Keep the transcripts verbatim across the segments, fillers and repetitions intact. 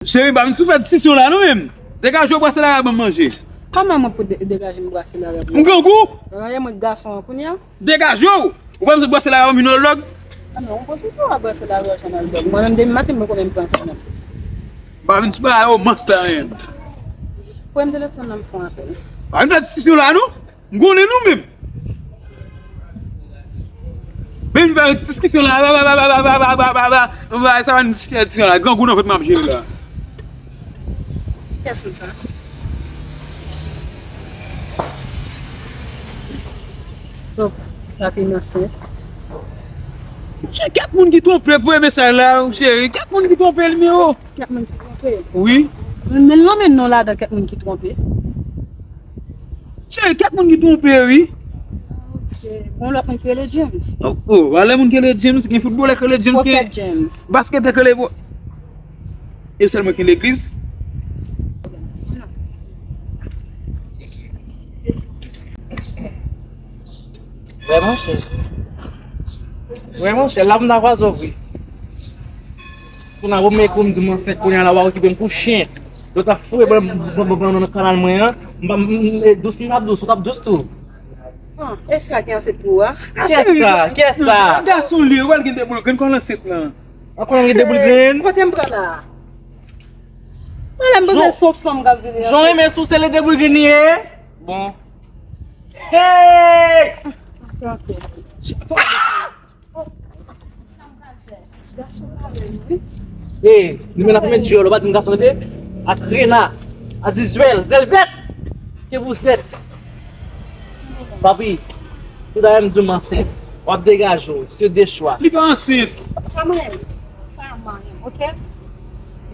Cheri, m pa vin sou fè diskisyon la non menm. Degaje w, brase lari a ban m manje. Kòman mwen pou de- degaje m brase lari a pou mwen? M grangou? Rayi mwen gason an kounye a. Degaje w! Ou pa vin sou brase lari a ban m vin nan lòg. Ah non, ou konn toujou ap brase lari a jan nan lòg. Mwen menm demen maten mwen konnen m pran sa non. M pa vin sou bagay romans la menm. Pran telefòn nan m fè yon apèl. Pa vin fè diskisyon la non. M konnen nou menm. Men vin fè diskisyon la. Ba, ba, ba, ba, ba, ba, ba, ba, ba, ba, ba, ba, sa pa diskisyon la. Grangou nan vant m ap jere la. Kiyès moun sa? Donk, la te nan sèt. Cheri, kèk moun ki twonpe k voye mesaj la, cheri. Kèk moun ki twonpe nimewo. Kèk moun ki twonpe? Wi. Men, men non, men non ladan kèk moun ki twonpe. Cheri, kèk moun ki twonpe, wi. Ok. Bon, lòt moun ki rele James. Oh, oh, valè moun ki rele James, gen foutbolè ki rele James, gen Pwofèt James. Basketè ki rele Pwo-, e sèl mwen ki legliz. Vrèman, chè. Vrèman, chè, la m ta kwaze w vre. Kounye a, premye kou m di m ansent, kounye a la, w a okipe m kou chen. Lè w t ap foure ban, ban, ban, ban nan kanal mwen an, m pa, m, m, e dous m t ap dous, ou t ap dous tou. Ah, e sa ki ansent pou ou a? Ah, cheri, kiyès sa? Kiyès sa? Gason li ye, w al gen de boul grenn kon ansent nan. Ankò nan gen de boul grenn? Kote m pran la? Mwen la m panse se yon fanm k ap vini. Jan renmen sou se le de boul grenn li ye? Bon. Hey! Ok. Gason pa wè nou, wi. E, nou menm nan fèmen dyòl, ou pa di m gason tande? Ak Rena, Azizwèl, Zèlvèt, ke vous êtes? Papi, tout a m di m ansent. W ap degaje w, se de chwa. Li pa ansent. Pa manyen m. Pa manyen m, ok?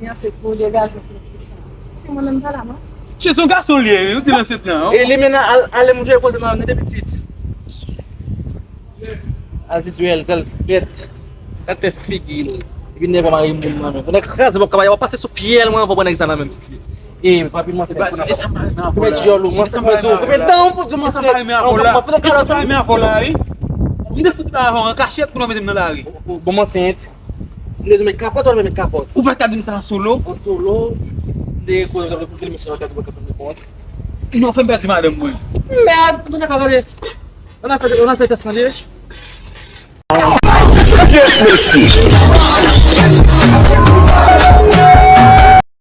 Li ansent pou degaje w. Se mwen menm pa la, non? Se son gason li ye, wi, ou di l ansent nan. E li menm al, ale m jwe koze m nan de pitit. Azizwèl, Zèlvèt. Gad fè figi l. Epi nèg mari moun nan menm. Nèg kraze bòk kabay, w ap pase sou fyèl mwen anvan pran nèg sa nan men pitit. E, papi, mwen fè sa pa renmen ankò la. Fè dyòl ou, mwen sa pa renmen ankò la. Fè dan ou pou di mwen sa pa renmen ankò la. Sa pa renmen ankò la, wi. M te fouti pa avan an kachèt pou nou mete m nan lari. Bon, mwen ansent. M te di w met kapòt, ou pa met kapòt. Ou pa ka di m sa an solo? An solo. M te konnen w t ap reponn mesaj la, w t ap fè m repons. Non, fè m pèdi madanm mwen. Mèd, nou pa ka gade. Ann al fè, ann al fè tès tande. Kiyès mesye?